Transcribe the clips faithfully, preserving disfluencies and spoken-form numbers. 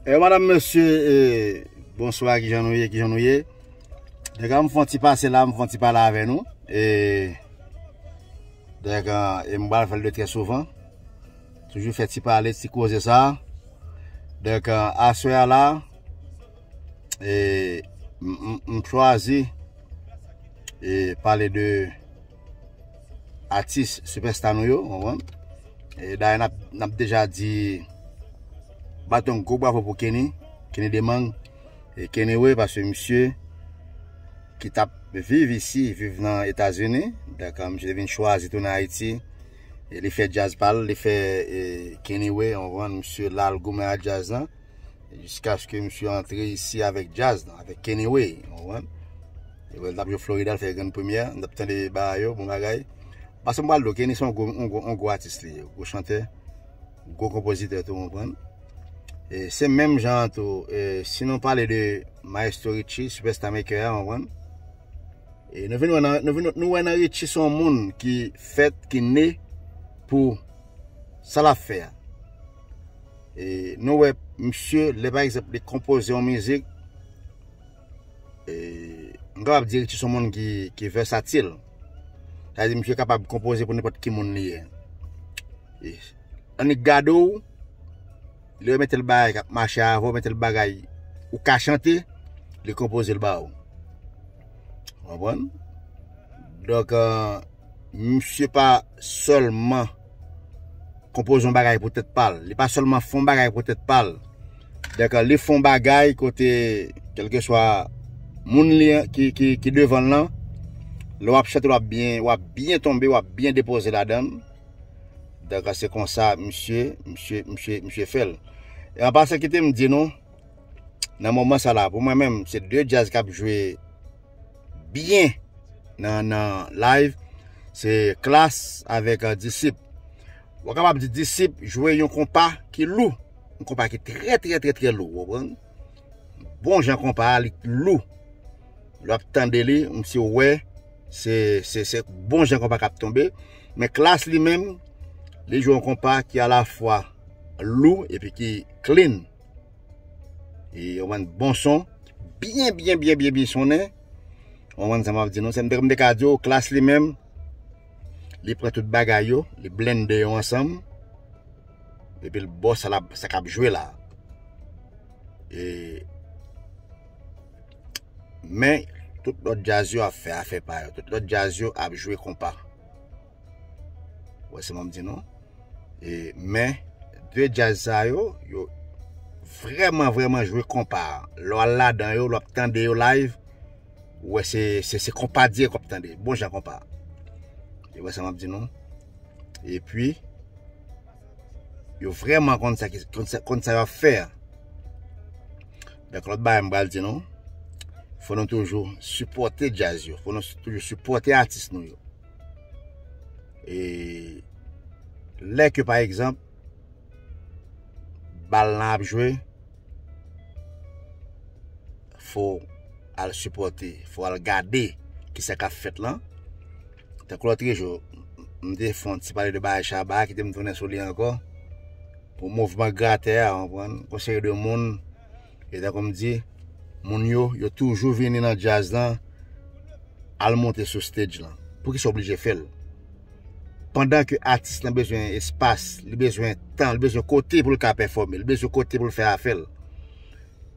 E madanm, mesye, e, bonswa, kijan nou ye, kijan nou ye? Dega m fè yon ti pase la, m fè yon ti pale avè nou. E, dega, e m pral fè l de trè souvan. Toujou fè ti pale, ti koze sa. Dega, aswè a la, e, m, m, m chwazi, e, pale de atis sipèsta nou yo, w konprann? E dayè, n ap, n ap deja di, bat yon gwo bravo pou Kenny, Kenny Demang, e Kenny Way, paske misye ki t ap viv isi, viv nan Etazini, donk, misye te vin chwazi tounen Ayiti, e li fè djaz pa l, li fè, e, Kenny Way, w konprann, misye la, l goumen ak djaz lan. Jiskaske misye antre isi avèk djaz lan, avèk Kenny Way, w konprann? E wè, l t ap jwe Florida, l fè grenn premyè, n t ap tande bagay yo, bon bagay. Paske m pral di w, Kenny se yon gwo, yon gwo, yon gwo atis li ye, gwo chantè, gwo konpozitè tou, w konprann? E se menm jan an tou, e si nou pale de Maestro Richie, Superstar Maker a, w konprann? E nou vin wè nan, nou vin, nou wè nan Richie se yon moun ki fèt, ki ne pou sa l ap fè a. E nou wè misye, lè pa egzanp li konpoze yon mizik, e m kapab di Richie se yon moun ki, ki vèsatil. Sa vle di misye kapab konpoze pou nenpòt ki moun li ye. E annik gade w, li remete l bagay k ap mache avè w, mete l bagay ou ka chante, li konpoze l ba ou. Konprann? Donk, e, misye pa sèlman konpoze yon bagay pou tèt pa l. Li pa sèlman fè yon bagay pou tèt pa l. Donk, li fè yon bagay kote, kèlkeswa moun li ki, ki, ki devan l lan, lè w ap chante, w ap byen, w ap byen tonbe, w ap byen depoze ladan l. Donk, se konsa, misye, misye, misye, misye fè l. E an pasan, kite m di nou, nan moman sa la, pou mwen menm, se de djaz k ap jwe byen nan, nan live, se Klass avèk, e, Disip. W kapab di Disip jwe yon konpa ki lou, yon konpa ki trè, trè, trè, trè lou, w konprann? Bon jan konpa a, li lou. Lè w ap tande li, m si w wè, se, se, se bon jan konpa k ap tonbe. Men Klass li menm, li jwe yon konpa ki alafwa lou epi ki clean. E w konprann, bon son, byen, byen, byen, byen, byen sonnen. W konprann sa m ap di nou? Se m te, m te ka di w, Klass li menm, li pran tout bagay yo, li blende yo ansanm, epi l ba w sa l ap, sa k ap jwe la. E, men, tout lòt djaz yo ap fè afè pa yo. Tout lòt djaz yo ap jwe konpa. Wè, se mwen m di nou. E, men, de djaz sa yo, yo vrèman, vrèman jwe konpa. Lè w al ladan yo, lè w ap tande yo live, ou wè se, se, se konpa dirèk w ap tande. Bon jan konpa. E wè sa m ap di nou. Epi, yo vrèman konn sa ki, konn sa, konn sa y ap fè a. Donk, lòt bagay m pral di nou, fò nou toujou sipòte djaz yo, fò nou toujou sipòte atis nou yo. E lè ke, pa egzanp, bal lan ap jwe, fò w al sipòte, fò w al gade kisa k ap fèt lan. Tankou lòt jou, m te fè yon ti pale de bagay Shabba, kite m tounen sou li ankò. Pou mouvman gratè a, w konprann? Yon seri de moun, e tankou m di, moun yo, yo toujou vini nan djaz lan, al monte sou stage lan. Poukisa w oblije fè l? Pandan ke atis lan bezwen espas, li bezwen tan, li bezwen kote pou l ka pèfòme, li bezwen kote pou l fè afè l.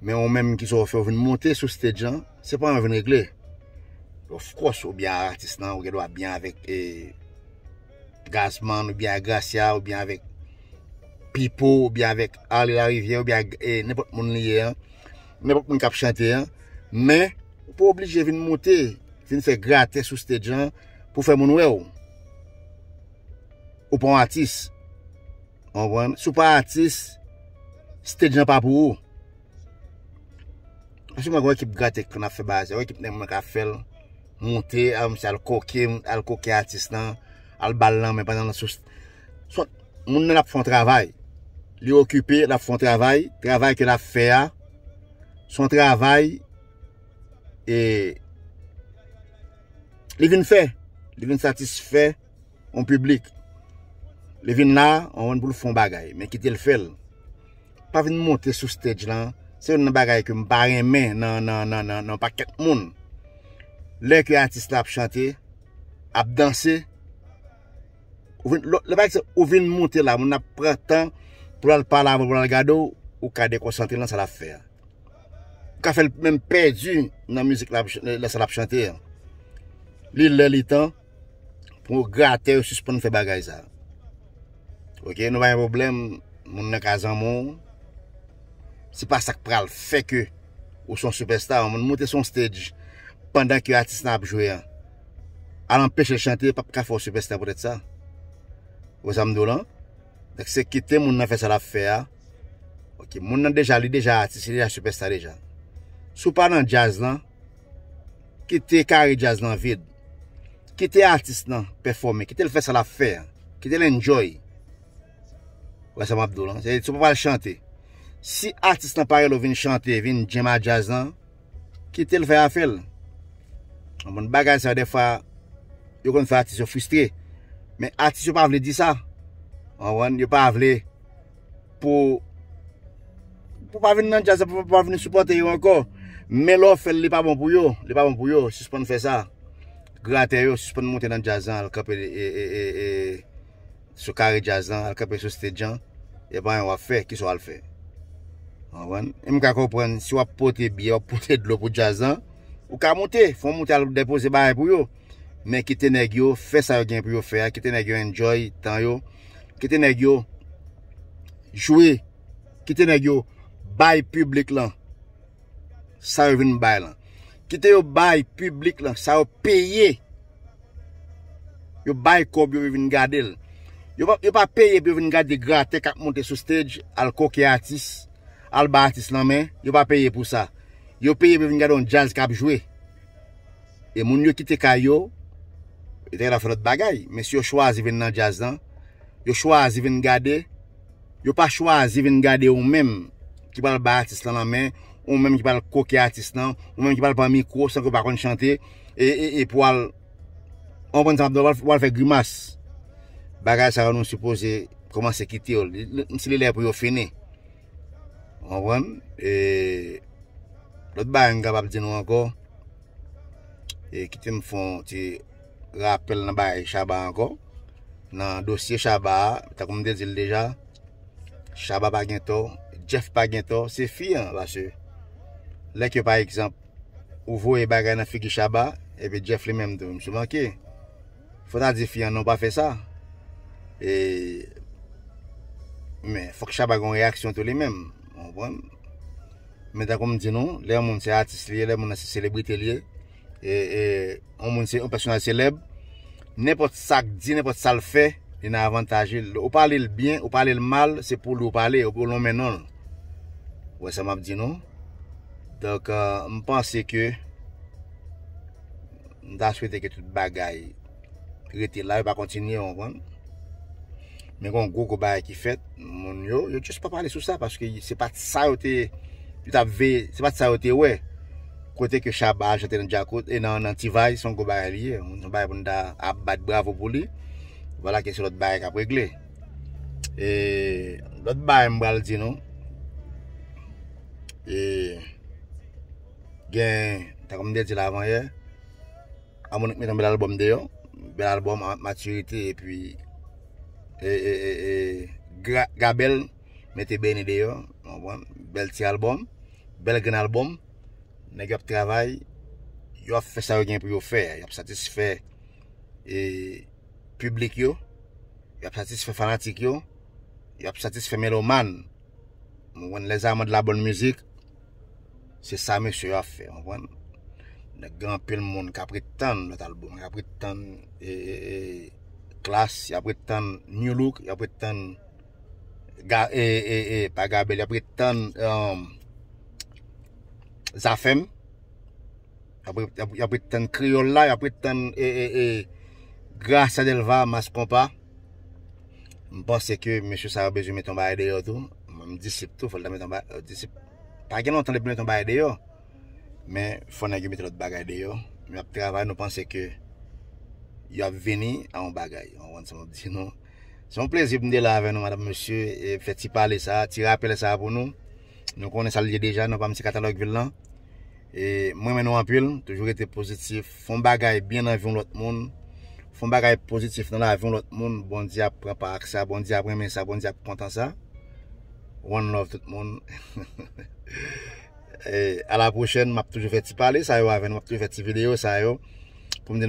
Men ou menm, kisa w fè, w vin monte sou stage lan, se pa yon vin regle. Of course, ou byen ak atis lan, ou gen dwa byen avèk, e, Gazzman, ou byen ak Gracia, ou byen avèk Pipo, ou byen avèk Arly Larivière, ou byen ak, e, nenpòt moun li ye an, nenpòt moun k ap chante an. Men, ou pa oblije vin monte, vin fè gratè sou stage lan pou fè moun wè w. Ou pa yon atis. Ou konprann? Si w pa atis, stage lan pa pou ou. Paske mwen gen yon ekip gratè k konn ap fè bagay sa, yon ekip nèg mwen k ap fè l monte, al misye al koke, al koke atis lan, al ba l lanmen pandan l sou s-, sot, moun nan ap fè yon travay. Li okipe, l ap fè yon travay, travay ke l ap fè a, se yon travay, e, li vin fè, li vin satisfè yon piblik. Li vin la, w konprann, pou l fè yon bagay, men kite l fè l. pa vin monte sou stage lan. Se youn nan bagay ke m pa renmen nan, nan, nan, nan, nan pakèt moun. Lè ke atis la ap chante, ap danse, ou vin, lè, lè, pa egzanp, ou vin monte la, moun ap pran tan pou l al pale avè w, pou l al gade w, ou ka dekonsantre l nan sa l ap fè a. Ou ka fè l menm pèdi nan mizik la, nan sa l ap chante a. Li lè, li tan pou gratè yo sispann fè bagay sa. Oke, nou pa gen pwoblèm, moun nan ka zanmi w. Se pa sa k pral fè ke ou se yon sipèsta. Yon moun monte sou yon stage pandan ke atis lan ap jwe an, al anpeche l chante, p ap ka fè w sipèsta poutèt sa. Ou wè sa m di w lan? Donk, se kite moun nan fè sa l ap fè a. Oke, moun nan deja, li deja atis, li deja sipèsta deja. Si w pa nan djaz lan, kite kare djaz lan vid. Kite atis lan pèfòme. Kite l fè sa l ap fè a. Kite l enjoy. Ou wè sa m ap di w lan? Se, si w pa pral chante. Si atis lan pa rele w vin chante, vin djèm a djaz lan, kite l fè afè l. Yon bann bagay sa yo, dèfwa, yo konn fè atis yo fristre. Men atis yo pa vle di sa. Ou konprann? Yo pa vle pou, pou pa vin nan djaz la, pou pa vin sipòte yo ankò. Men lè w fè l, li pa bon pou yo. Li pa bon pou yo. Sispann fè sa. Gratè yo, sispann monte nan djaz lan, al kanpe, e, e, e, e, sou kare djaz lan, al kanpe sou stage an. E pa anyen w ap fè, kisa w al fè? Ou konprann? E m ka konprann, si w ap pote byè, w ap pote dlo pou djaz lan, ou ka monte, fè w monte al depoze bagay pou yo. Men kite nèg yo fè sa yo gen pou yo fè a, kite nèg yo enjoy tan yo, kite nèg yo jwe, kite nèg yo bay piblik lan sa yo vin bay lan. Kite yo bay piblik lan sa yo peye. Yo bay kòb yo, yo vin gade l. Yo pa, yo pa peye pou yo vin gade gratè k ap monte sou stage, al koke atis, al ba atis lan men. Yo pa peye pou sa. Yo peye pou yo vin gade yon djaz k ap jwe. E moun yo kite kay yo, yo te gentan fè lòt bagay. Men si yo chwazi vin nan djaz lan, yo chwazi vin gade, yo pa chwazi vin gade ou menm ki pral bay atis lan lanmen, ou menm ki pral koke atis lan, ou menm ki pral pran mikwo san ke w pa konn chante, e, e, e pou al, w konprann sa m ap di w, w al fè grimas. Bagay sa yo nou sipoze kòmanse kite yo. Li, li, si li lè pou yo fini. W konprann? E lòt bagay m kapab di nou ankò, e kite m fè yon ti rapèl nan bagay Shabba ankò. Nan dosye Shabba a, tankou m te di l deja, Shabba pa gen tò, Jeff pa gen tò, se fi an, paske lè ke, pa egzanp, ou voye bagay nan figi Shabba, epi Jeff li menm tou, misye manke. Fò ta di fi an non, pa fè sa. E, men, fòk Shabba gen yon reyaksyon tou li menm. Ou konprann? Men tankou m di nou, lè yon moun se atis li ye, lè moun nan se selebrite li ye, e, e, yon moun se yon pèsonaj selèb, nenpòt sa k di, nenpòt sa l fè, li nan avantaj li. Ou pale l byen, ou pale l mal, se pou li ou pale, ou pou l lonmen non l. Ou wè sa m ap di nou? Donk, euh, m panse ke m ta swete ke tout bagay rete la, yo pa kontinye, w konprann? Men gen yon gwo, gwo bagay ki fèt, moun yo, yo just pa pale sou sa, paske se pa t sa yo te, yo t ap veye, se pa t sa yo te wè. Kote ke Shabba al chante nan Djakout, e nan, nan T-Vice, se yon gwo bagay li ye. Yon bagay pou n ta ap bat bravo pou li. Vwala ke se lòt bagay k ap regle. E lòt bagay m pral di nou, e gen, tankou m te di l avan yè, Harmonik mete yon bèl albòm deyò, bèl albòm, Matirite, epi, e, e, e, e, Gra-, Gabèl mete Beni deyò, w konprann? Bèl ti albòm, bèl grenn albòm. Nèg yo ap travay, yo ap fè sa yo gen pou yo fè, y ap satisfè, e, piblik yo, y ap satisfè fanatik yo, y ap satisfè melomàn. Ou konprann? Les amants de la bonne musique, se sa mesye yo ap fè, w konprann? Nèg, gen anpil moun k ap ret tann lòt albòm, k ap ret tann, e, e, e, Klass, y ap ret tann New Look, y ap ret tann Ga-, e, e, e, pa Gabèl, y ap ret tann, um, Zafèm. Y ap, y ap, y ap ret tann Kreyòl la, y ap ret tann, e, e, e, Gracia Delva, Mass Konpa. M panse ke mesye sa yo bezwen mete yon bagay deyò tou. M disip tou, fò l ta mete yon bagay, disip. Pa gen lontan depi mete yon bagay deyò. Men fò nèg yo mete lòt bagay deyò. Men y ap travay, nou panse ke y ap vini a yon bagay. W konprann sa m ap di nou? Se yon plezi pou m te la avè nou, madanm, mesye, e fè ti pale sa, ti rapèl sa pou nou. Nou konnen sa l ye deja, nou pa m ti katalòg vil lan. E mwen renmen nou anpil, toujou rete pozitif, fè yon bagay byen nan vi yon lòt moun, fè yon bagay pozitif nan lavi yon lòt moun, Bondye ap pran pa ak sa, Bondye ap renmen sa, Bondye ap kontan sa. One love tout moun. E a la pwochèn, m ap toujou fè ti pale sa yo avè nou, m ap toujou fè ti videyo sa yo pou m di nou